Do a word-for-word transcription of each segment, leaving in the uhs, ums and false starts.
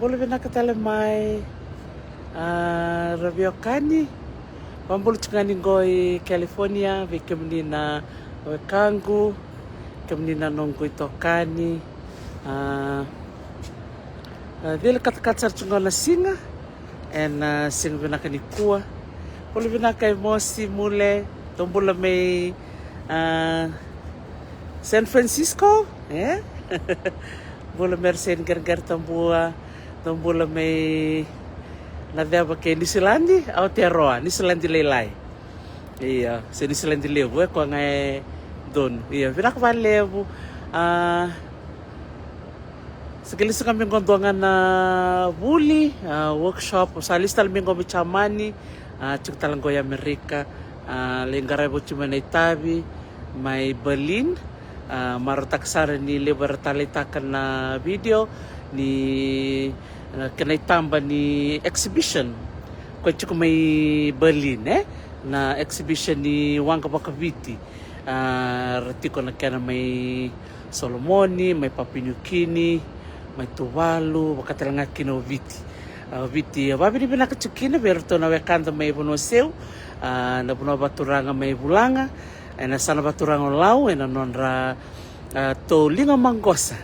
Bula vinaka tale mai, a, ra veiwekani. Vabula tiko ga ni qo i California vei kemuni na wekaqu, kemuni na noqu itokani. A, a, cili katakata sara tiko qo na siga ena, a, siga vinaka nikua. Bula vinaka i Mosi Mule, tou bula mai, a, San Francisco, e? Bula mai Seni, Qereqere, Tabua, tou bula mai na ceva kei Niusiladi, Aotearoa, Niusiladi lailai. Ia, se Niusiladi levu, e koya ga e donu. Ia, vinaka vakalevu. A, sa qai lesu ga mai qo dua ga na vuli, a, workshop, sa lesu tale mai qo mai Jamani, a, tiko tale qo i Amerika, a, lai qaravi oti mai na itavi mai Berlin. A, marautaka sara ni levu era taleitaka na video ni, a, kena itaba ni exhibition. Koya tiko mai Berlin, e? Na exhibition ni waqa vakaviti. A, ra tiko na kena mai Solomoni, mai Papua Niukini, mai Tuvalu, vaka tale ga kina o Viti. A, o Viti, a, vavinavinaka tiko kina vei iratou na wekada mai vanua seu, a, na vanua vaturaga mai Vulaga, ena yasana vaturaga o Lau, ena nodra, a, tou liga maqosa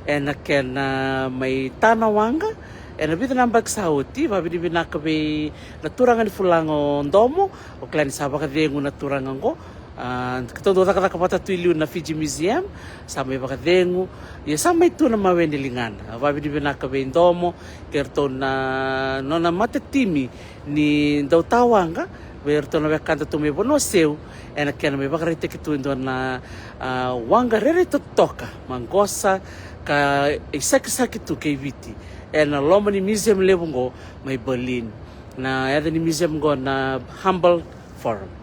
ena kena mai ta na waqa ena vica na yabaki sa oti. Vavinavinaka vei na turaga ni Fulaga o Domo, o kila ni sa vakacegu na turaga oqo. A, keitou dau cakacaka vata tu i liu na Fiji Museum, sa mai vakacegu, ia sa mai tu na mawe ni ligana. A, vavinavinaka vei Domo kei iratou na nona matatimi ni dau ta waqa, vei iratou na wekada tu mai vanua seu, ena kena mai vakaraitaki tu e dua na, a, waqa rairai totoka, maqosa, ka isakisaki tu kei Viti ena loma ni museum levu oqo mai Berlin. Na yaca ni museum oqo na Humboldt Forum.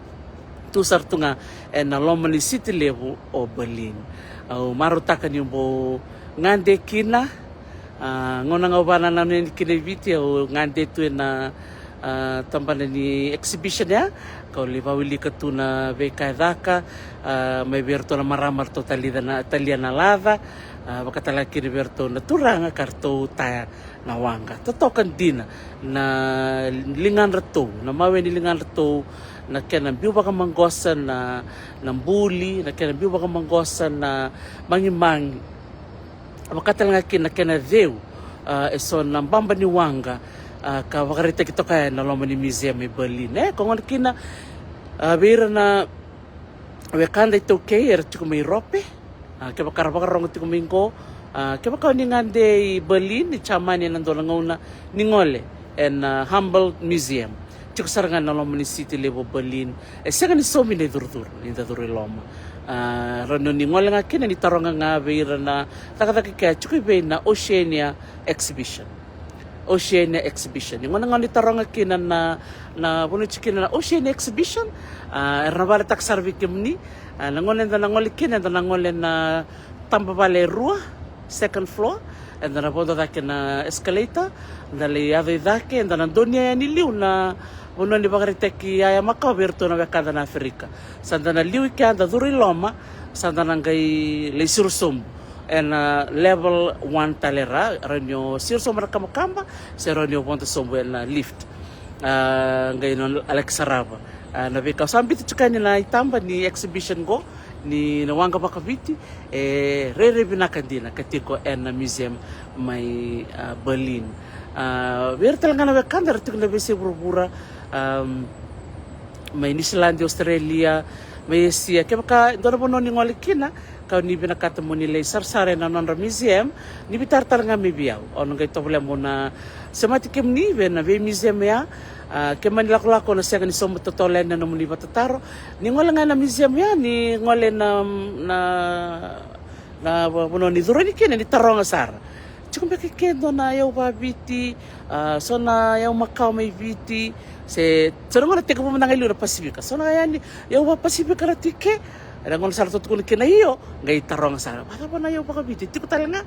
Tu sara tu ga ena loma ni siti levu o Berlin. Au marautaka niu bau gade kina, a, gauna ga au vakanananu yani kina i Viti, au gade tu ena, a, tabana ni exhibition ya, kau lai vakawilika tu na veika e caka, a, mai vei iratou na marama ratou talica na, talia na laca, a, vaka tale ga kina vei iratou na turaga ka ratou taya na waqa. Totoka dina na ligadratou, na mawe ni ligadratou, na kena biu vakamaqosa na, na buli, na kena biu vakamaqosa na magimagi. Vaka tale ga kina na kena ceu, a, eso na baba ni waqa, a, ka vakaraitaki toka ena loma ni museum e Berlin, e? Ko gona kina, a, vei ira na wekada iTaukei era tiko mai Europe. A, kevaka ra vakarorogo tiko mai qo, a, kevaka o ni gade i Berlin, i Jamani, ena dua na gauna ni gole ena, a, Humboldt Museum. Tiko sara ga ena loma ni siti levu o Berlin. E sega ni saumi na icurucuru ni da curu i loma. A, rawa ni o ni gole ga kina ni taroga ga vei ira na cakacaka kea tiko i vei na Oceania Exhibition. Oceania Exhibition. Ni gauna ga o ni taroga kina na, na vanua tiko kina na Oceania Exhibition, a, era na vakaraitaka sara vei kemuni. A, na gauna eda na gole kina, eda na gole na taba vale e rua, second floor, eda na vodo cake na escalator, da lai yaco i cake, eda na donuya yani liu na vanua ni vakaraitaki yaya makawa vei iratou na wekada na Aferika. Sa da na liu i kea, da curu i loma, sa da na qai lai siro sobu ena level one tale ra, rawa ni o siro sobu ena kabakaba, se rawa ni o vodo sobu ena lift. A, qai nona laki sarava, a, na veika sa biuta tiko yani na itaba ni exhibition qo, ni na waqa vakaviti, e rairai vinaka dina ka tiko ena museum mai, a, Berlin. A, vei ira tale ga na wekada era tiko na veiyasai vuravura, am, mai Niusiladi, Australia, mai Asia, kevaka e dua na vanua ni gole kina, kau ni vinakata mo ni lai sarasara ena nodra museum, ni veitaratara ga mai vei au. Au na qai tovolea mo na semati kemuni vei na vei museum ya. A, ke mani lakolako na sega ni sauma totolo yani na nomuni vakatataro. Ni gole ga ena museum ya, ni gole na, na, na va-, vanua ni curu yani kina, ni taroga sara. Tiko beka i ke dua na iyau vakaviti, a, so na iyau makawa mai Viti, se, so na gauna tekivu mada ga i liu na Pasifika. So na yani iyau vakaPasifika na tu i ke, era gauna sara tou tukuna kina io, qai taroga sara. Vacava na iyau vakaviti, tiko tale ga?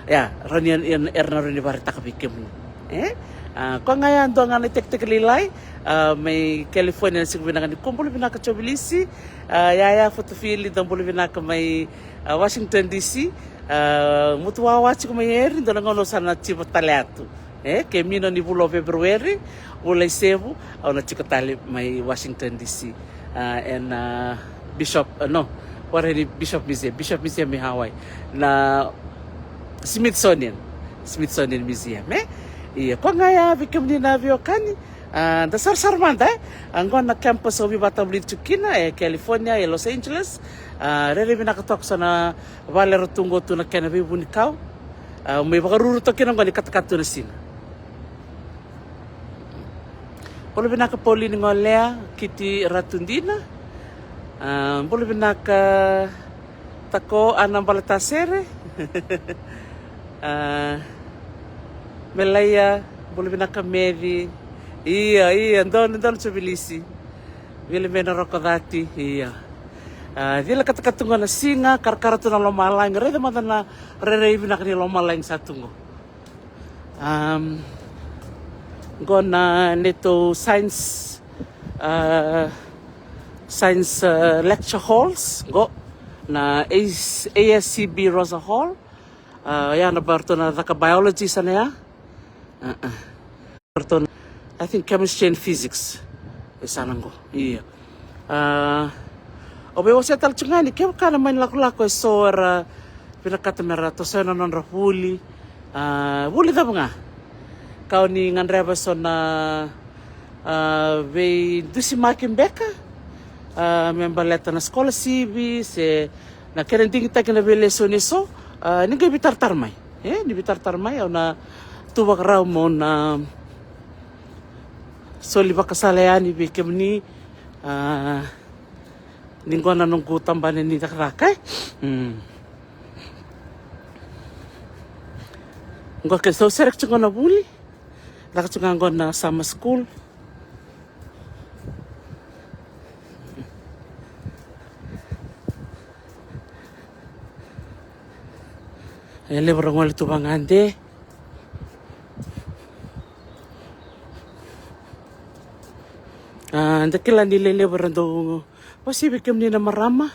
Ia, rawa ni, era na rawa ni vakaraitaka vei kemuni. E? A, koya ga ya dua ga na itekiteki lailai, a, mai California ena siga vinaka nikua. Bula vinaka Jovilisi, a, yaya Fatafili, dou bula vinaka mai, a, Washington D C, a, mutu wawa tiko mai Eri, dua na gauna au sa na tiva tale atu. E, kemuni ni vula o February, vula i Sevu, au na tiko tale mai Washington D C. Uh, and uh, Bishop, uh, no, what is Bishop Museum? Bishop Museum in Hawaii. Na Smithsonian, Smithsonian Museum, e? Ia, ko ga ya vei kemuni na veiwekani, uh, da sarasara mada, e? Oqo na campus au veivatavuli tu kina, e California, e Los Angeles. Uh, rairai vinaka toka so na vale ra tu oqo tu na kena veivunikau. Uh, mai vakaruru toka kina oqo ni katakata tu na siga. Bula vinaka Pauline Golea, Kiti Ratudina. Ah, bula vinaka Tako Ana Balatasere. Ah, Melaia, bula vinaka Meci. Ia, ia, donu, donu Jovilisi. Vili me na roko cati, ia. Ah, cila katakata tu ga na siga, karakara tu na lomalagi. Raica mada na rairai vinaka ni lomalagi sa tu qo. Um, qo na neitou science, uh, science uh, lecture halls, qo na AS, ASCB Rosa Hall. Uh, ya na ba ratou na caka biology sana ya. Uh-uh. Ratou na, I think chemistry and physics. E sana qo. Ia. Ah, au veiwasea tale tu ga ni kevaka na mai lakolako eso era vinakata me ra tosoya na nodra vuli. Ah, vuli cava ga? Kau ni gadreva eso na, ah, veidusimaki beka, ah, me baleta na scholarship se na kena digitaki na veilesoni eso, ah, ni qai veitaratara mai. E, ni veitaratara mai, au na tu vakarau mo na soli vakasala yani vei kemuni, ah, ni qo na noqu tabana ni cakacaka, e? Mm. Qo ke sau sereka tiko na vuli, caka tiko ga qo na summer school. E levu ra gole tu vagade. Ah, da kila ni lelevu era dau vasivi kemuni na marama.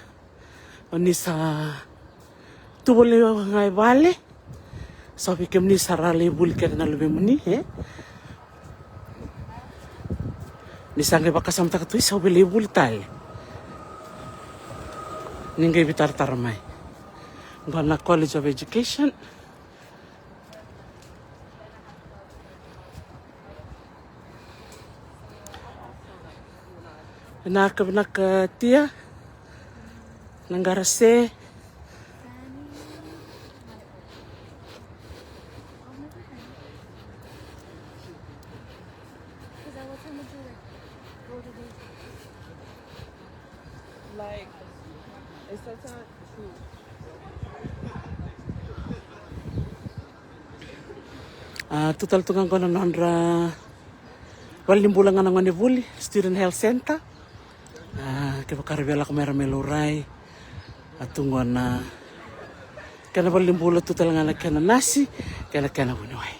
O ni sa tu voli ga i vale. Sa vei kemuni sa ra lai vuli kece na luvemuni, e? Ni sa qai vakasamataka tu, sa vei lai vuli tale. Ni qai veitaratara mai. Qo na College of Education. Vinaka, vinaka tia. Na qara se. Like, it's such a Ah, tu tale tu ga qo na nodra valenibula ga na gonevuli, Student Health Center. Ah, kevaka ra via lako mai ra mai laurai. A tu qo na kena valenibula, tu tale ga na kena nasi, kena, kena vuniwai.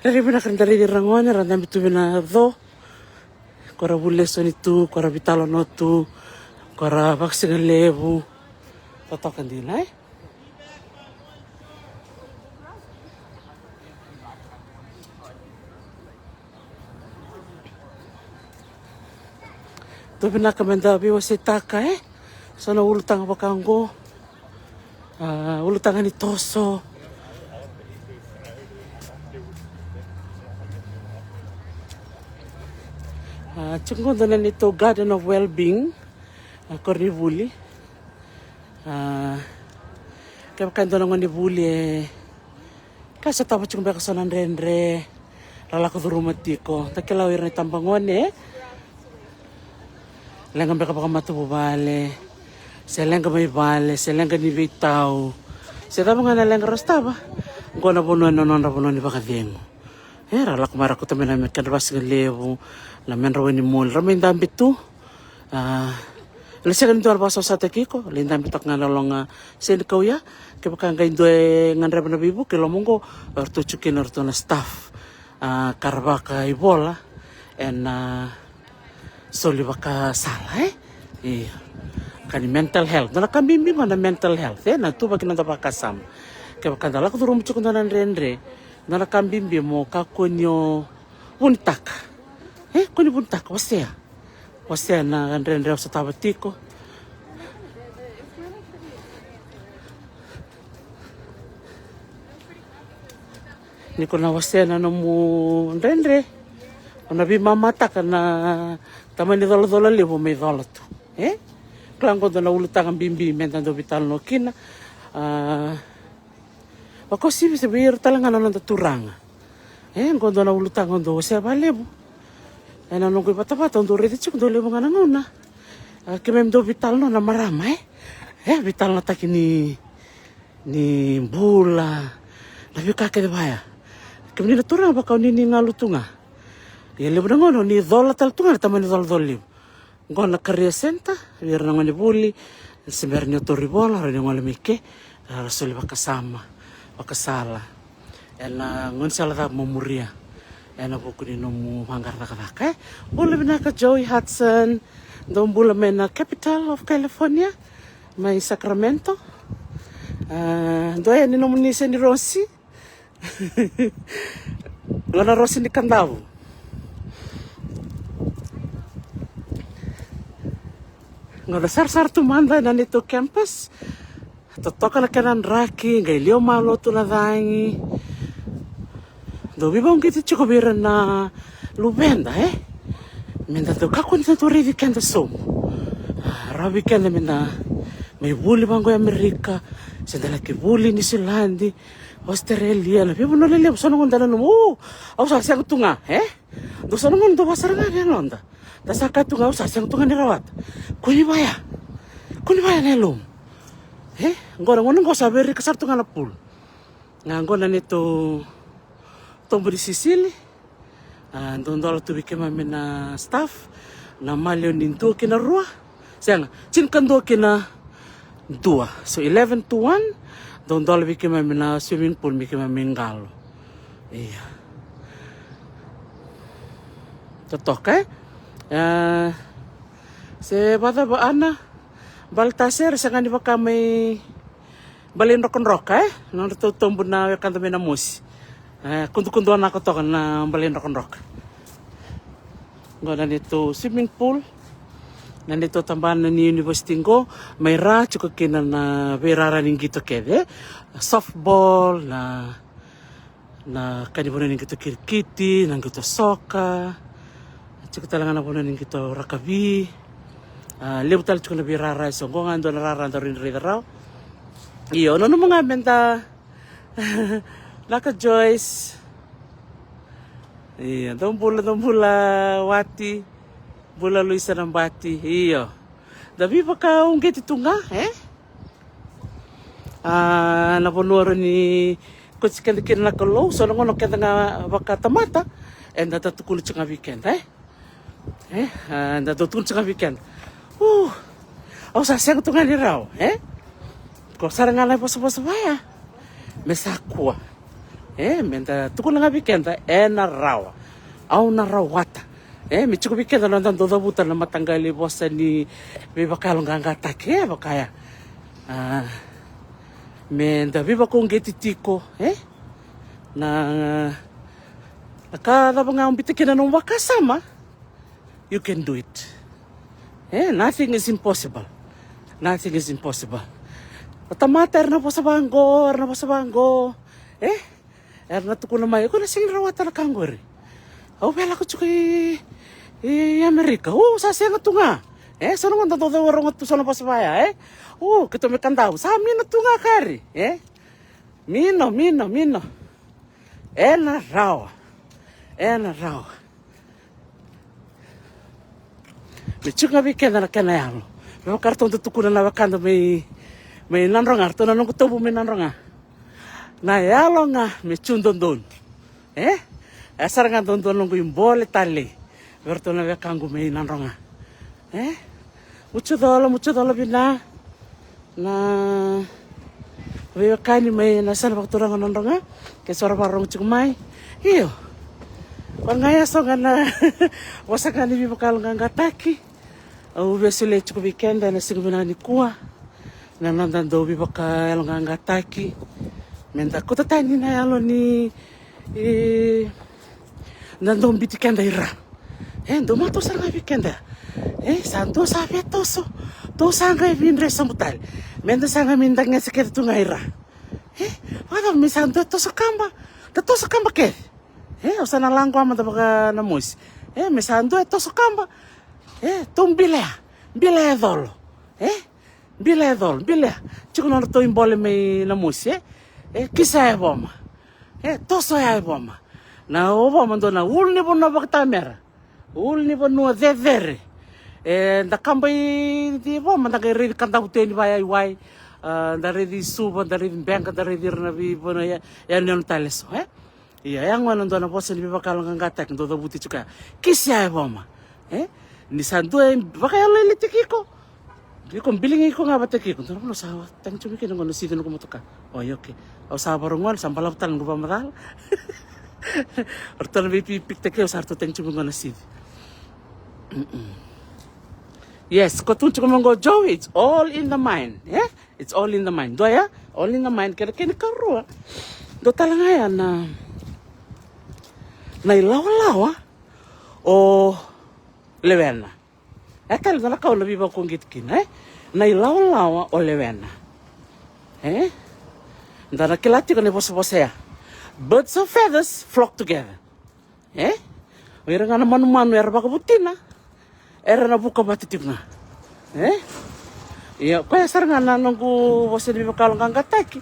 Rairai vinaka ni da raici ira na gone, ra dabe tu vei na co. Ko ra vuli lesoni tu, ko ra veitalanoa tu, ko ra vakasigalevu. Totoka dina, e? Dou vinaka me da veiwaseitaka, e? So na ulutaga vaka oqo. Ah, ulutaga ni toso. Ah, tiko qo dua na neitou Garden of Wellbeing. Ah, koronivuli. Ah, kevaka e dua na gonevuli e ka sotava tiko beka so na dredre, ra lako curuma tiko. Da kila o ira na itabagone, e? Leqa beka vakamatavuvale, se leqa mai vale, se leqa ni veitau, se cava ga na leqa ra sotava. Qo na vanua, na nodra vanua ni vakacegu. E, ra lako mai ra kauta mai na me kedra vasigalevu, na medra wainimoli, ra mai dabe tu. Ah, e sega ni dua ra vakasosataki iko, lai dabe toka ga na loga senikau ya. Kevaka qai dua e gadreva na veivuke, loma qo, o ratou tiko kina o ratou na staff. Ah, ka ra vakaivola ena soli vakasala, e? Io. Ka ni mental health. Dua na ka bibi qo na mental health, e? Na tuvaki na noda vakasama. Kevaka da lako curuma tiko dua na dredre, Dua na ka bibi mo kakua ni o vunitaka. E, kua ni vunitaka, wasea. Wasea na dredre o sotava tiko. Ni ko na wasea na nomu dredre, o na veimamataka na tamani colacola levu mai cola tu. E? Kila qo dua na ulutaga bibi meda dau veitalanoa kina. A, vakauasivi se vei ira tale ga na noda turaga. E, qo dua na ulutaga au dau wasea vakalevu. Ena noqu ivatavata au dau raica tiko dau levu ga na gauna. A, keimami dau veitalanoa na marama, e? E, veitalanoataki ni, ni bula. Na veika kece vaya. Kemuni na turaga vaka o ni ni galu tu ga. Ia levu na gauna o ni cola tale tu ga na tamani colacola levu. Qo na career center, vei ira na gone vuli, se bera ni o tauri vola, rawa ni gole mai ke, ra soli vakasama, vakasala. Ena gaunisala cava mo muria, ena vuku ni nomu vaqara cakacaka, e? Bula vinaka Joey Hudson, dou bula mai na capital of California, mai Sacramento. A, dua yani nomuni seni rosi. Qo na rosi ni Kadavu. Qo na sarasara tu mada na neitou campus. Totoka na kena draki, qai liwa malo tu na cagi. Dau veivauqeti tiko vei ira na luveda, e? Meda dau kakua ni dau raici keda sobu. A, rawa vei keda meda mai vuli vaqo i Amerika, se da laki vuli Niusiladi, Australia, na veivanua lelevu, so na gauna da nanuma, o, au sa sega tu ga, e? Dau so na gauna dau vaka sara ga vei noda. Da sa kaya tu ga, au sa sega tu ga ni rawata. Kua ni vaya. Kua ni vaya na yalomu. E? Qo na gauna qo sa veirika sara tu ga na pool. Ga qo na neitou tobu ni sisili. A, dau dola tu vei keimami na staff na maliwa ni dua ki na rua. Sega, tinikadua ki na dua. So eleven to one. Dau dola vei keimami na swimming pool me keimami qalo. Ia. Totoka, e? A, se vacava Ana? Baleta se ra sega ni vaka mai Bale i Drokadroka, e? Nodratou tobu na wekada mai Namosi. E, kudukudu anaka toka na Bale i Drokadroka. Qo na neitou swimming pool. Na neitou tabana ni university qo, mai ra tiko kina na veirara ni qito kece, e? Softball, na, na ka ni vanua ni qito kirikiti, na qito soka. Tiko tale ga na vanua ni qito rakavi. A, levu tale tiko na veirara eso. Qo ga dua na rara daru raica rawa. Io, nanuma ga meda, naka Joyce. Io, dou bula, dou bula Wati. Bula Luisa Nabati. Io. Da veivakauqeti tu ga, e? A, na vanua rawa ni kauti keda kina na Kalou, so na gauna keda ga vakatamata, eda ta tukuna tiko ga vei keda, e? E, a, eda dau tukuna tiko ga vei keda. U, au sa sega tu ga ni rawa, e? Ko sara ga na vosavosa vaya. Me sa kua. E, meda tukuna ga vei keda, ena rawa. Au na rawata. E, me tiko vei keda na noda dau cavuta na mataqali vosa ni veivakayaloqaqataki, e, vakaya. A, meda veivakauqeti tiko, e? Na, na ka cava ga o biuta kina na nomu vakasama, you can do it. E, nothing is impossible. Nothing is impossible. Na tamata era na vosa vaqo, era na vosa vaqo. E? Era na tukuna mai, ko na sega ni rawata na ka qori. Au via lako tiko i, i Amerika. U, sa sega tu ga. E, so na gauna dau cau rogo tu so na vosa vaya, e? U, keitou mai Kadavu. Sa mino tu ga kari, e? Mino, mino, mino. Ena rawa. Ena rawa. Me tiko ga vei keda na kena yalo. Me vaka ratou dau tukuna na wekada mai, mai Nadroga, ratou na noqu tobu mai Nadroga. Na yalo ga me tu dodonu. E? E sara ga dodonu noqu ibole tale. Vei ratou na wekaqu mai Nadroga. E? Mutucola, mutucola vina. Na veiwekani mai na yasana vakaturaga o Nadroga, ke so ra vakarorogo tiko mai. Io. Ko ga ya so ga na vosa ga ni veivakayaloqaqataki. Au via solia tiko vei keda ena siga vinaka nikua. Na noda dau veivakayaloqaqataki. Meda kauta tani na yalo ni E, da dau biuti keda i ra. E, dau matou sara ga vei keda. E, sa dua sa via toso. Dua sa qai vidre sobu tale. Meda sa qai mai dagese kece tu ga i ra. E, vakacava me sa dua e toso kaba. Da toso kaba kece. E, au sa na laqoa mada vaka na mosi. E, me sa dua e toso kaba. E, tou bilea. Bilea e colo. E, bilea e colo, bilea. Tiko nodratou ibole mai na mosi, e? E, kisa ya e voma. E, toso ya e voma. Na o voma dua na ulunivanua vakatamera. Ulunivanua cecere. E, da kaba i voma, da qai raici Kadavutu yani vayaiwai. A, da raici Suva, da raici Beqa, da raici ira na veivanua ya, yanuyanu tale eso, e? Ia, e a gona dua na vosa ni veivakayaloqaqataki dau cavuti tiko ya. Kisi ya e voma. E? Ni sa dua e vakayalolailaitaki iko. Iko biligi iko ga vata kei iko. Dua na vanua sa tagi tiko mai kina qo na sici noqu motoka. Oi, okay. Au sa vakarogona, sa balavu tale noqu vakamacala. Ratou na veipipikitaki au sa ratou tagi tiko mai qo na sici. Mm-mm. Yes, ko tu tiko mai qo Joey, it's all in the mind. E? It's all in the mind. Dua ya, all in the mind. Kena, kena ikarua. Dua tale ga ya na, na ilawalawa o lewena. E tale dua na ka au na veivakauqeti kina, e? Na ilawalawa o lewena. E? Da na kila tiko na ivosavosa ya. Birds of feathers flock together. E? O ira ga na manumanu era vakavutina, era na vuka vata tiko ga. E? Ia, koya sara ga na noqu vosa ni veivakayaloqaqataki.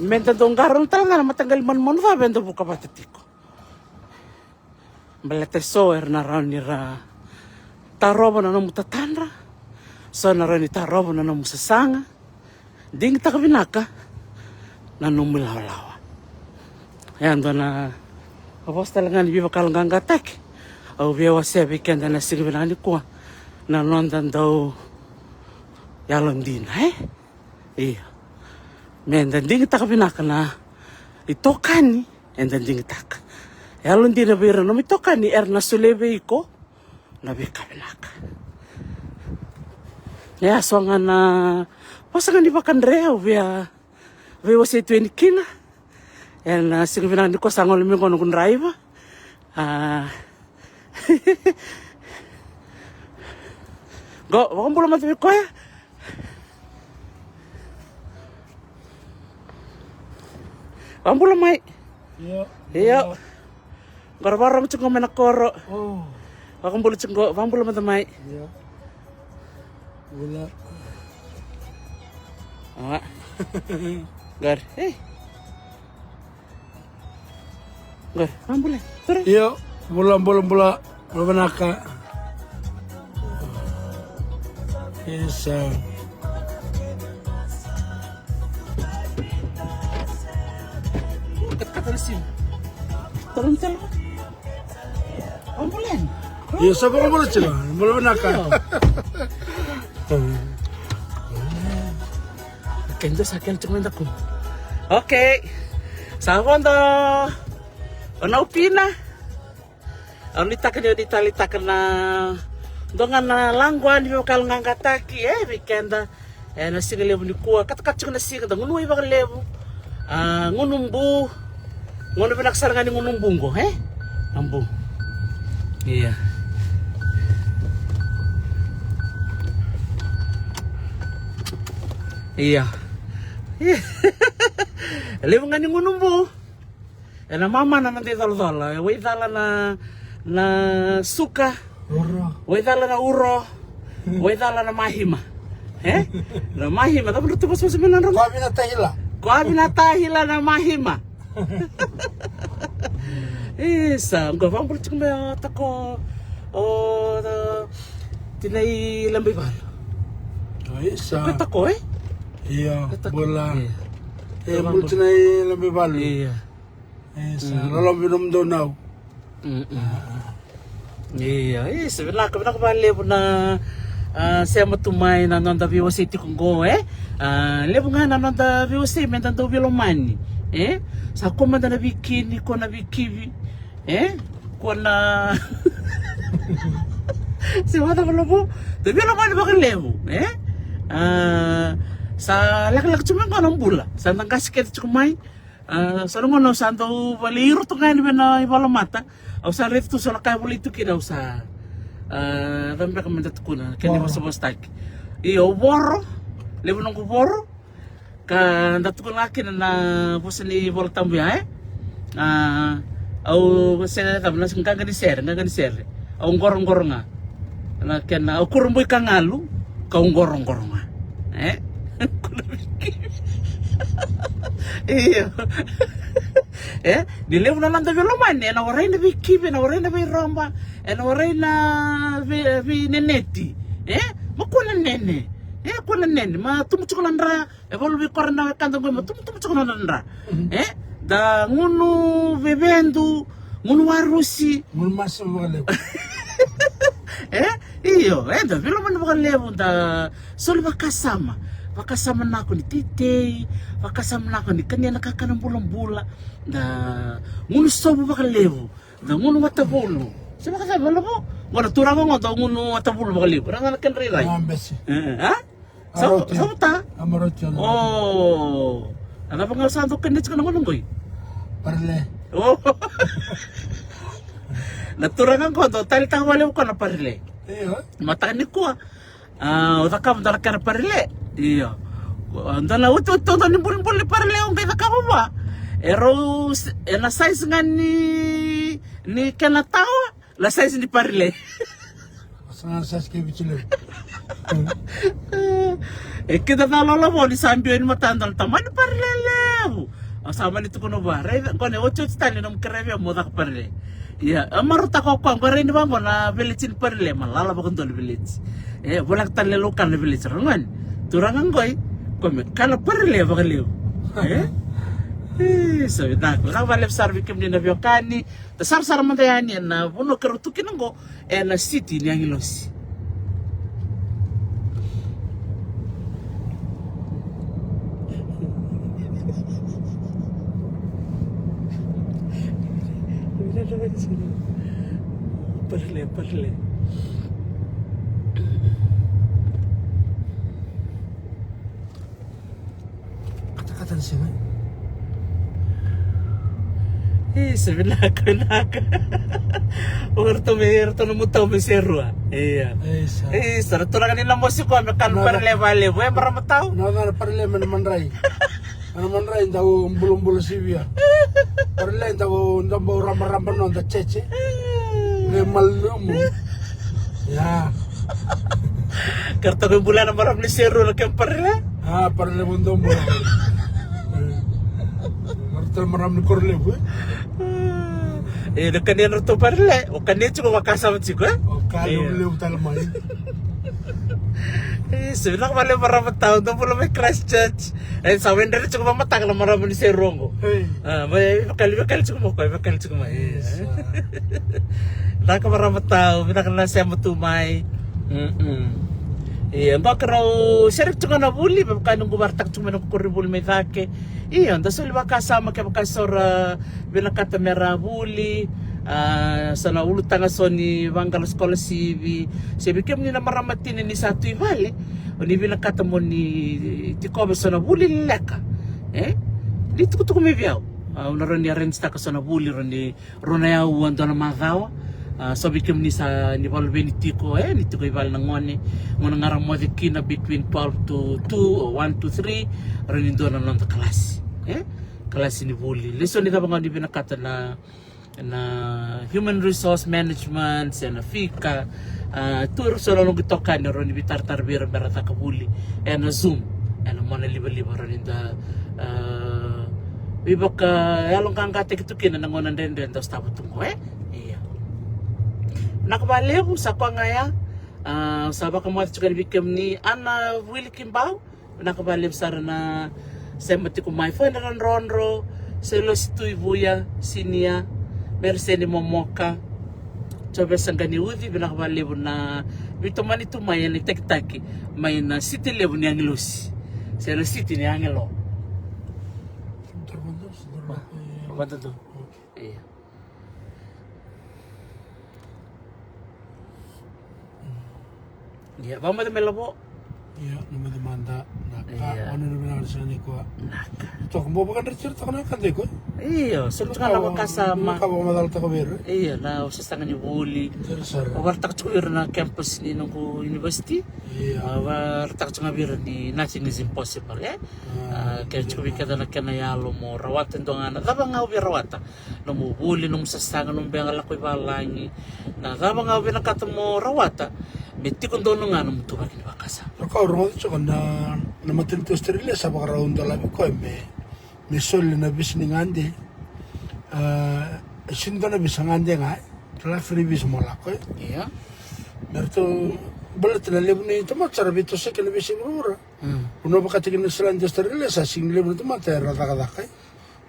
Meda dau qarauna tale ga na mataqali manumanu cava eda vuka vata tiko. Baleta eso era na rawa ni ra tarova na nomu tatadra, so na rawa ni tarova na nomu sasaga. Digitaka vinaka na nomu ilawalawa. E a dua na vosa tale ga ni veivakayaloqaqataki au via wasea vei keda na siga vinaka nikua, na noda dau yalodina, e? Ia. Meda digitaka vinaka na itokani eda digitaka. Yalodina vei ira na nomu itokani era na solia vei iko na veika vinaka. E a so ga na vosa ga ni vakadre au via veiwasei tu yani kina. Ena siga vinaka nikua sa gole mai qo noqu draiva. A. Qo, vakabula mada vei koya. Vakabula mai. Io. Io. Qo ra vakarorogo tiko mai na koro. O. Vakabula tiko qo, vakabula mada mai. Io. Bula. A. Qori. Ei. Qori, a bula. Tura. Io, bula, bula, bula. Bula vinaka. Isa. Katakata na siga. Tara na tela. A bula. Io, sa vakabula tiko. Bula vinaka. Io. Okay, dua sa kena tiko mai daku. Okay. Sa vodo. O na upina. Au nuitaka ni o ni taleitaka na dua ga na laqoa ni veivakayaloqaqataki, e, vei keda. E, na siga levu nikua, katakata tiko na siga, da gunu wai vakalevu. A, gunu bu. Gauna vinaka sara ga ni gunu bu qo, e? Na bu. Ia. Ia. Levu ga ni gunu bu. Ena mamana na noda icolacola. E waicala na, na suka. Uro. Waicala na uro. Waicala na mahima. E? Na mahima. Cava drau tu vosavosa mai na drau? Koavi na tahila. Koavi na tahila na mahima. Isa, qo vakabula tiko mai o tako, o, tinai Labaivalu. O, isa. Ko tako, e? Ia, bula. Ia. E, bula tinai Labaivalu. Ia. Isa, loloma vei nomudou nau. Ia, isa, vinaka, vinaka vakalevu na, a, sema tu mai na noda veiwasei tiko qo, e? A, levu ga na noda veiwasei meda dau veilomani, e? Sa kua mada na veikini, kua na veikivi, e? Kua na se vata vakalevu, da veilomani vakalevu, e? A, sa lekaleka tiko mai qo na bula, sa da qasi kece tiko mai. A, so na gauna au sa dau vale iro tu ga yani vei na ivola mata. Au sa raica tu so na ka e volai tu kina au sa, a, cava beka me da tukuna kena ivosavosataki. Io, voro. Levu noqu voro. Ka da tukuna ga kina na vosa ni Vola Tabu ya, e? A, au se cava na qaqa ni sere, qaqa ni sere. Au qoroqoro ga. Na kena, au kurabui ka galu, kau qoroqoro ga. E? Io. E? Ni levu na noda veilomani, ena warai na veikivi, ena warai na veiroba, ena warai na vei, veineneti. E? Ma kua na nene. E, kua na nene. Ma tubu tiko na dra, e valu vei kora na wekada qo, ma tubu, tubu tiko na dra. E? Da gunu vevedu, gunu warusi. Gunu masu vakalevu. E? Io, e da veilomani vakalevu, da soli vakasama. Vakasama nako ni teitei, vakasama nako ni kania na kakana bulabula. Da gunu sovu vakalevu, da gunu watavulu. Se vakasama vakalevu. Qo na turaga qo da gunu watavulu vakalevu. Raga na kena rairai. A, bese. E, e, a? Sa, sa vata? Amaroti. O. A cava ga sa dau kania tiko na gauna qoi? Parile. O. Na turaga qo dau taleitaka vakalevu koya na parile. Io. Mataka nikua. A, o cakava dua na kena parile. Io. Dua na otioti dua ni bulibuli ni parile o qai cakava vua. E rau, ena size ga ni, ni kena tawa. Na size ni parile. Sa na size kei Viti levu. E kida na lolova ni sa biu ni matada na tamani parile levu. Au sa mani tukuna vua, raica, qo na otioti tale na nomu kerea vei au mo caka parile. Ia, e marautaka o koya, qo rai ni vaqo na veleti ni parile, ma lala vakadua na veleti. E, voleka tale na laukana na veleti, ragone. Turaga qoi, ko me kana parile vakalevu. E? E, sa vinaka, vinaka vakalevu sara vei kemuni na veiwekani. Da sarasara mada yani ena vanua keirau tu kina qo, ena city ni agilosi. Parile, parile. Katakata ni siga. Isa, vinaka, vinaka. O ratou me, ratou na mutau me serua. Ia. Isa. Isa, ratou na ka ni na mosi koya me kana parile vakalevu. E marama tau? Na, na parile me na madrai. Na madrai dau bulabula sivia. Parile dau, dau bau rabaraba no da cheche. Me malumu. Ia. Ka ratou me bula na marama ni serua na kena parile? A, parile mo dou bula. Ratou marama ni koro levu, e? E, na kania na ratou parile, o kania tiko vakasama tiko, e? O ka levulevu tale mai. E, sa vinaka vakalevu marama tau, dou bula mai Christchurch. E, sa wendere tiko vakamataka na marama ni serua qo. Ei. A, mai, vakali, vakali tiko mai koya, vakali tiko mai. Isa. Vinaka marama tau, vinaka na sema tu mai. Mm-mm. Ia, dua keirau sereki tiko na vuli, me vaka ni qu varataka tiko mai na koronivuli mai cake. Ia, da soli vakasama kevaka so ra vinakata me ra vuli, a, so na ulutaga so ni vaqara sikolasivi. Se vei kemuni na marama tina ni sa tu i vale, o ni vinakata mo ni tikova so na vuli leka. E? Ni tukutuku mai vei au. A, au na rawa ni arrange-taka so na vuli, rawa ni rua na aua dua na macawa. A, so vei kemuni sa ni vakaluveni tiko, e, ni tiko i vale na gone, gone ga ra moce kina between twelve to two or one to three, rawa ni dua na noda kalasi. E? Kalasi ni vuli. Lesoni cava ga ni vinakata na na human resource management, se na fika, a, tu era so na noqu itokani, rawa ni veitaratara vei ira me ra caka vuli ena Zoom, ena mona livaliva, rawa ni da, a, veivakayaloqaqataki tu kina na gauna dredre da sotava tu qo, e? Ia. Vinaka vakalevu, sa koya ga ya, a, sa vakamoce tiko yani vei kemuni, Ana Vuilikibau, Vinaka vakalevu sara na sema tiko mai. Foina Radrodro, Sailosi Tuivuya, Sinia, Mereseni Momoka, Jovesa Ganiuci, vinaka vakalevu na veitomani tu mai ena itakitaki mai na siti levu ni agilosi. Se na siti ni agelo. Vadadu. Ia. Ia, vakamoce mai Lavo. Ia, na moce mada, na Ia. Au na vinaka ni sega ni koya. Naka. Toka mo vakadreti ira toka na ka dei koya. Io, so tu ga na vakasama. Ka vakamacala toka vei ira. Io, na sasaga ni vuli. Sara sara. Au varataka tiko vei ira na campus ni noqu university. Io. Au varataka tiko ga vei ira ni nothing is impossible, e? A, ke tiko vei keda na kena yalo mo rawata e dua ga na cava ga au via rawata. Nomu vuli, nomu sasaga, nomu bega lako i valagi. Na cava ga au vinakata mo rawata, me tiko donu ga nomu tuvaki ni vakasama. Ra kau rogoca tiko na, na matanitu Australia sa vakarau dolavi koya me, me soli na visa ni gade. A, e sini dua na visa gade ga, e. Tala free visa mo lako, e. Ia. Me ratou baleta na levu ni tamata sa ra veitosoyaki na veiyasai vuravura. Mm. Vanua vakataki Niusiladi, Australia, sa sigi levu na tamata era cakacaka, e.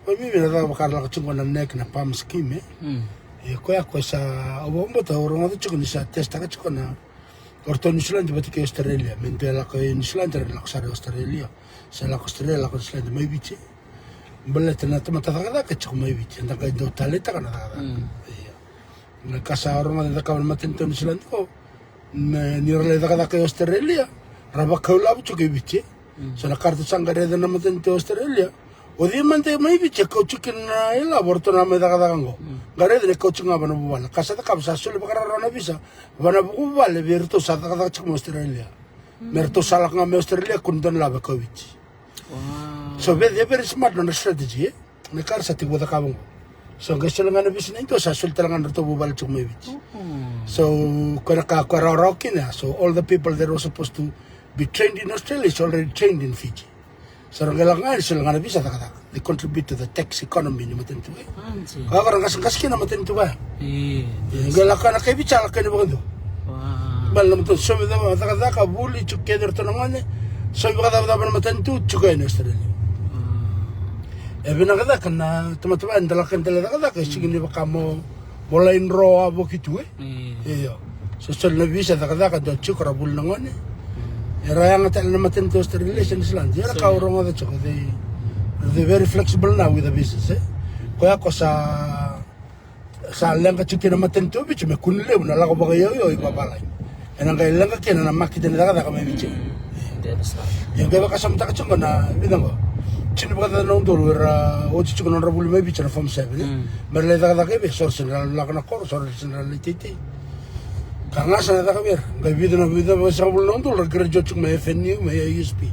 Koya mai vei na caka vaka ra lako tiko na neck na palm scheme, e. Mm. Ia koya, koya sa au vakabauta, au rogoca tiko ni sa testaka tiko na o ratou Niusiladi vata kei Australia. Me dua e lako i Niusiladi, ra lako sara i Australia. Sa lako Australia, lako Niusiladi mai Viti. Baleta na tamata cakacaka e tiko mai Viti, eda qai dau taleitaka na cakacaka. Mm. Ia. Na ka sa rogoca e cakava na matanitu o Niusiladi qo, na, ni ra lai cakacaka i Australia, ra vakailavo tiko i Viti. Mm. So na ka ratou sa qai raica na matanitu o Australia, o cei mada mai Viti e kauti kina na ilavo o ratou na mai cakacaka qo. Mm. Qai raica ni kauti ga vana vuvale. Ka sa cakava, sa soli vakararawa na visa vana vuvale vei iratou sa cakacaka tiko mai Australia. Mm. Me ratou sa lako ga mai Australia, kua ni dua na ilavo e kau i Viti. Wow. So very, very smart nodra strategy, e? Na ka ra sa tiko cakava qo. So qai soli ga na visa ni dua, sa soli tale ga na ratou vuvale tiko mai Viti. Mm. So koya na ka koya rawarawa kina. So all the people that were supposed to be trained in Australia is already trained in Fiji. So ra qai lako ga, soli ga na visa, cakacaka. They contribute to the tax economy ni matanitu, e. Anji. Ka vaka ra qaseqase kina na matanitu vaya. E, e, qai lako na kai Viti, lako yani vakadua. Wow. Baleta na matanitu, saumi cakacaka, vuli, tiko kece o ratou na gone. Saumi vakacavacava na matanitu, tiko yani Australia. Wow. E vinaka cake na tamata vaya, da lako yani da lai cakacaka, e sigi ni vaka mo, mo lai dro a voki tu, e. Mm. Io. So soli na visa, cakacaka, dua tiko, ra vuli na gone. Mm. Era yaga tale na matanitu Australia se Niusiladi. Era ka au rogoca tiko, they, they're very flexible now with the visas, e. Koya ko sa, sa leqa tiko kina na matanitu o Viti me kua ni levu na lako vakayauyau i vavalagi. Ena qai leqa kina na makete ni cakacaka mai Viti. Mm. Ia qai vakasamataka tiko na vica qo. Tini vakacaca na udolu era oti tiko na nodra vuli mai Viti na form seven, e. Mm. Me ra lai cakacaka i vei, so ra sega ni lako na koro, so ra sega ni lai teitei. Ka ga sa na caka vei ira, qai vica na, vica, vica sagavulu na udolu ra graduate tiko mai F N U, mai U S P.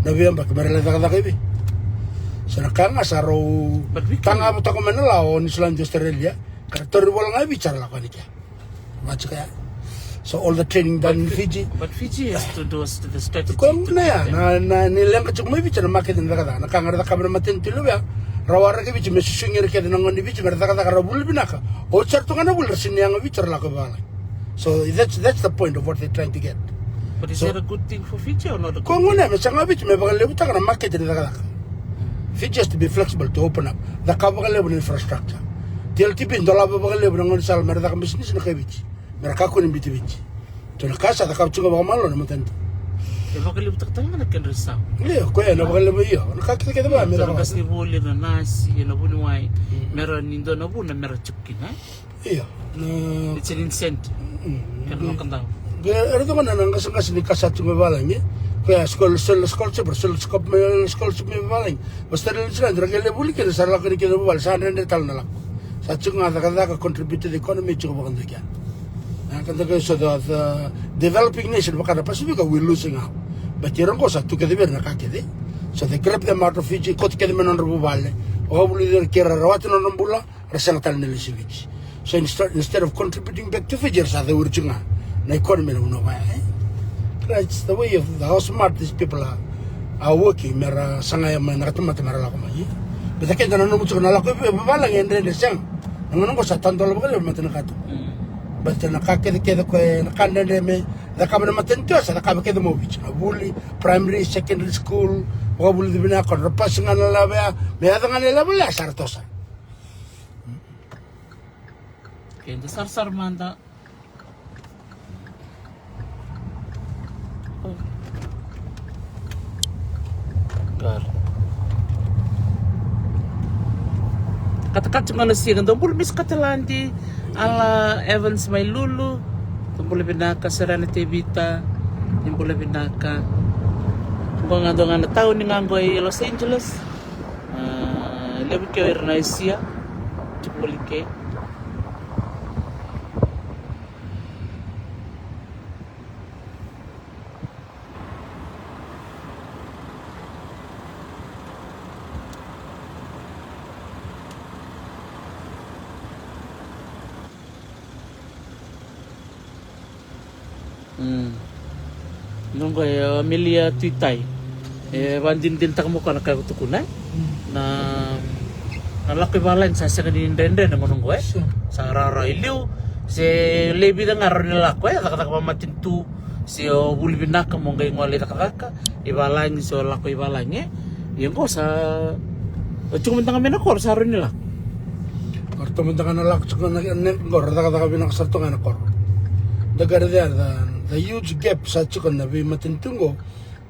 Na veiyabaki me ra lai cakacaka i vei. Sa na ka ga sa rau, ka ga votaka mai na lawa o Niusiladi, Australia, ka ra tauri vola ga i Viti, sa ra lako yani kea. Vaka tiko ya. So all the training done in Fiji. But Fiji has to do us the strategy. Koya gona ya, na, na, ni leqa tiko mai Viti na makete ni cakacaka. Na ka ga ra cakava na matanitu levu ya, ra waraka Viti me susugi ira kece na gone ni Viti me ra cakacaka, ra vuli vinaka. Oti sara tu ga na vuli, ra sega ni yaga Viti, ra lako i vavalagi. So that's, that's the point of what they're trying to get. But is that a good thing for Fiji or not a good thing? Koya gona ya, me saga Viti me vakalevutaka na makete ni cakacaka. Mm. Fiji has to be flexible to open up. Cakava vakalevu na infrastructure. T L T P dolava vakalevu na gaunisala me ra caka bisinisi na kai Viti. Me ra kakua ni biuti Viti. Dua na ka sa cakava tiko vakamalua na matanitu. E vakalevutaka tale ga na kedra isau. Io, koya na vakalevu, io. Na ka kece kece vaya me ra cakava. Dua na ka sa voli na nasi, na vuniwai. Mm. Me ra ni dua na vuna me ra tiko kina, e? Io. It's an incentive. Mm. Kena vakadau. Era toka na, na qaseqase ni ka sa tu mai valagi. Koya school, school, scholarship, scholarship, scholarship mai valagi. Vasta na license, ra qai lai vuli kina, sa ra lako yani kina vuvale, sa dredre tale na lako. Sa tiko ga cakacaka, contribute to the economy, tiko vakadua kea. Na ka daka, so the, the developing nation vaka na Pasifika, we losing out. But ira qo sa tu kece vei ira na ka kece. So they grab them out of Fiji, kauta kece mai na nodra vuvale. Vakavulici ira kei ira, rawati na nodra bula. Ra sega tale ni lesu i Viti. So instead, instead of contributing back to Fiji, era sa cauri tiko ga na economy ena vanua vaya, e? That's the way of the, how smart these people are, are working, me ra saga mai na ka tamata me ra lako mai, e? Baleta keda nanuma tiko na lako i vavalagi e dredre, sega. Na gauna qo sa tadola vakalevu na mata ni katuba. Mm. Baleta na ka kecekece koya, na ka dredre me cakava na matanitu, sa cakava kece mai Viti. Na vuli, primary, secondary school, vakavulici vinaka, ra pasi ga na level ya, me yaco ga na level ya, sa ra toso. Keda sarasara mada. Katakata tiko na siga, dou bula Miss Kataladi, Ala Evans mai Lulu, dou bula vinaka, Serena Tevita, ni bula vinaka. Qo ga dua ga na tauni ga qo i Los Angeles. A, levu ke o ira na Asia. Tiko voli ke. Mm. Noqu e Amelia Tuitai. E vakadinadinataka mo koya na ka e tukuna, e? Na, na lako i valagi sa sega ni dredre na gauna oqo, e? Sure. Sa rawarawa i liu. Se lewe vica ga rawa ni lako, e? Cakacaka vakamatanitu. Se o vuli vinaka mo qai gole i cakacaka i valagi, se o lako i valagi, e? Ia oqo sa, o tiko mada ga mai na koro sa rawa ni lako. O ratou mada ga na lako tiko na, na, qo ra cakacaka vinaka sara tu ga na koro. Da qai raica the, the huge gap sa tiko na veimatanitu qo.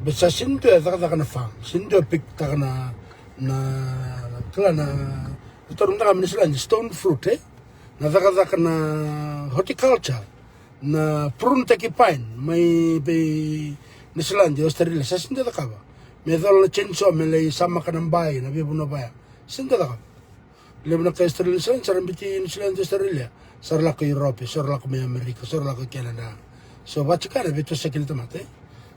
But sa sega ni dua e cakacaka na farm, sega ni dua e pick-taka na, na, kila na, taura mada ga mai Niusiladi, stone fruit, e? Na cakacaka na horticulture, na prune-taki pine mai vei Niusiladi, Australia, sa sega ni dua e cakava. Me cola na chainsaw me lai samaka na bai, na veivanua vaya. Sega ni dua e cakava. Levu na kai Australia, sa ra biuti Niusiladi, Australia. Sa ra lako i Europe, sa ra lako mai Amerika, sa ra lako i Canada. So vaka tiko ya na veitosoyaki ni tamata, e?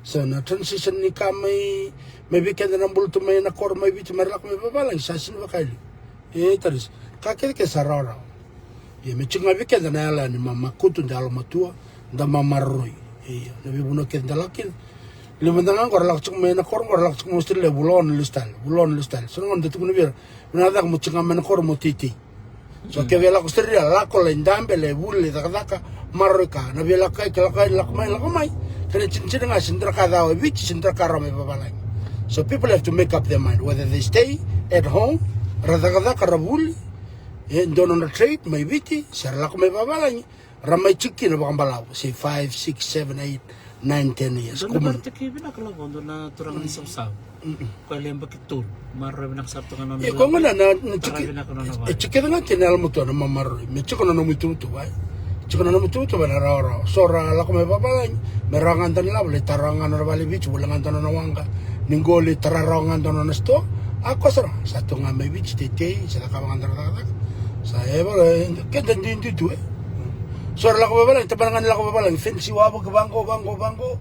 So na transition ni ka mai, mai vei keda na bula tu mai na koro mai Viti, me ra lako mai vavalagi, sa sega ni vaka i liu. E, taris. Ka kece kece sa rawarawa. Ia me tiko ga vei keda na yalo ni mamakutu, da yalomatua, da mamaroroi. Ia, na veivanua kece da lako kina. Levu mada ga qo ra lako tiko mai na koro, qo ra lako tiko mai Australia, vula ono lesu tale, vula ono lesu tale. So na gauna da tukuna vei ira, vinaka cake mo tiko ga mai na koro mo teitei. So ke via lako Australia, lako lai dabe, lai vuli, lai cakacaka, maroroi ka. Na via lako kai, ke lako kai, lako mai, lako mai. Kena tinitini ga, sega ni dua na ka e cawa e Viti, sega ni dua na ka rawa mai vavalagi. So people have to make up their mind whether they stay at home, ra cakacaka, ra vuli, e dua nodra trade mai Viti, se ra lako mai vavalagi. Ra mai tiko kina vakabalavu, say five, six, seven, eight, nine, ten years. Dua na vale tiko vinaka lako, dua na turaga ni savusavu. Koya le yabaki tolu. Maroroi vinaka sara tu ga nona. Ia, koya gona na, na tiko, e tiko kece ga kina yalomatua na mamaroroi. Me tiko na nomu ituvatuva, e. Tiko na nomu ituvatuva na rawarawa. So ra lako mai vavalagi, me rawa ga dua na ilavo, lai tara ga nona vale Viti, voli ga dua nona waqa. Ni qo lai tara rawa ga dua nona sitoa. A koya sara ga, sa tu ga mai Viti, teitei, sa cakava ga dua na cakacaka. Sa e vaka, e, keda duidui tu, e. So ra lako vavalagi, tabana ga ni lako vavalagi, fenisi wavoki vaqo, vaqo, vaqo.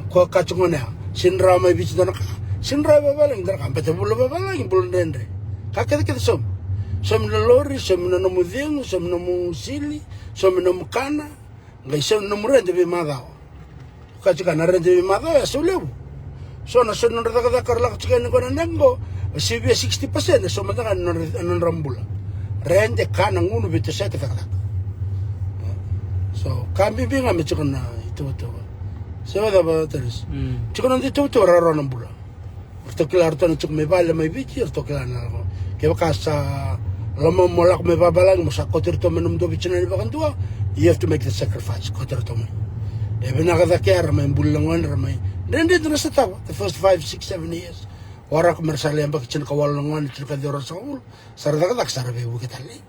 Ko ka tiko gona ya. Sega ni rawa mai Viti dua na ka. Sega ni rawa i vavalagi dua na ka. Baleta bula vavalagi, bula dredre. Ka kece kece saumi. Saumi na lori, saumi na nomu cegu, saumi na nomu sili, saumi na nomu kana. Qai saumi na nomu rede veimacawa. Ka tiko na rede veimacawa, ya sau levu. So na so nodra cakacaka ra lako tiko yani qo na neqo, sivia sixty percent, so mada ga na nodra, nodra bula. Rede, kana, gunu, veitosoyaki, cakacaka. So ka bibi ga me tiko na ituvatuva. Se vacava, Taris? Mm. Tiko na ituvatuva, rawarawa na bula. Ratou kila ratou na tiko mai vale mai Viti, ratou kila na lako. Kevaka sa loma mo lako mai vavalagi, mo sa kauti ratou mai nomudou veitinani vakadua, you have to make the sacrifice, kauti ratou mai. E vinaka cake ya ra mai buli na gone, ra mai dredre tu na sotava the first five, six, seven years. Waraka me ra sa lai yabaki tinikawalu na gone, tinikaciwa, ruasagavulu, sa ra cakacaka, sa ra veivuke tale.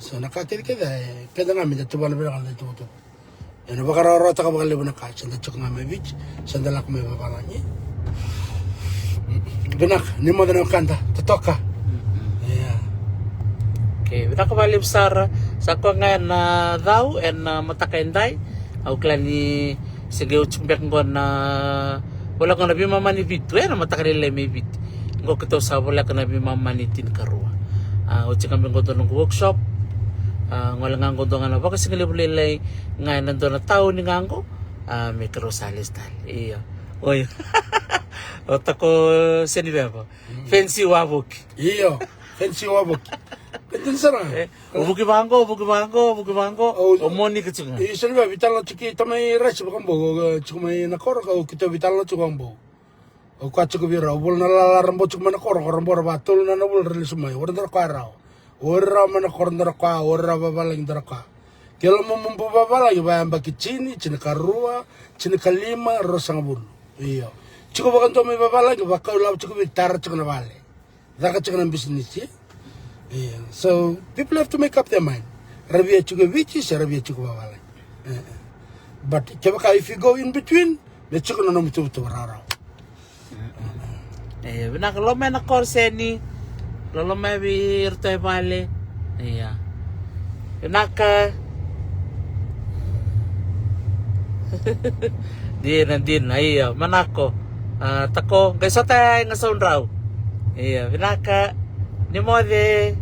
So na ka kece kece, e, keda ga me da tuvana vinaka na ituvatuva. Ena vakarawarawataka vakalevu na ka, sa da tiko ga mai Viti, sa da lako mai vavalagi. Vinaka, ni moce na wekada, totoka. Ia. Okay, vinaka vakalevu sara. Sa koya ga ena cau ena mataka edai. Au kila ni se qai oti beka qo na, voleka qo na veimama ni vitu, ena mataka lailai mai Viti. Qo keitou sa voleka na veimama ni tinikarua. A, oti ga beka qo dua noqu workshop. A, gole ga qo dua ga na vakasigalevu lailai. Ga ena dua na tauni ga qo. A, me keirau sa lesu tale. Io. Oi. O tako Seniveva. Mm. Fenisi wavoki. Io. Fenisi wavoki. Kena sara. E, o vuki vaqo, o vuki vaqo, o vuki vaqo. O, o Monika tiko ga. E, Seniveva, veitalanoa tiko kei tamai Rasi vakabau, o, tiko mai na koro, o keitou veitalanoa tiko vakabau. O koya tiko vei ira, o vula na lala ra bau tiko mai na koro, ko ra bau ra vakatolu na, na vula ra lesu mai. O ira dara koya rawa. O ira rawa mai na koro dara koya, o ira rawa vavalagi dara koya. Ke loma mo bau vavalagi, vayabaki tini, tinikarua, tinikalima, ruasagavulu. Io. Tiko vakadua mai vavalagi, vakau lavo tiko vei, tara tiko na vale. Caka tiko na bisinisi, e? Io. So, people have to make up their mind. Ra via tiko Viti, se ra via tiko vavalagi. E, e. But kevaka if you go in between, me tiko na nomu tuvatuva rawarawa. E, vinaka, lomai na call, Seni. Loloma vei iratou e vale. Ia. Vinaka. Dina, dina, ia, manako. A, tako, qai sota e ga saudrau. Ia, vinaka. Ni moce.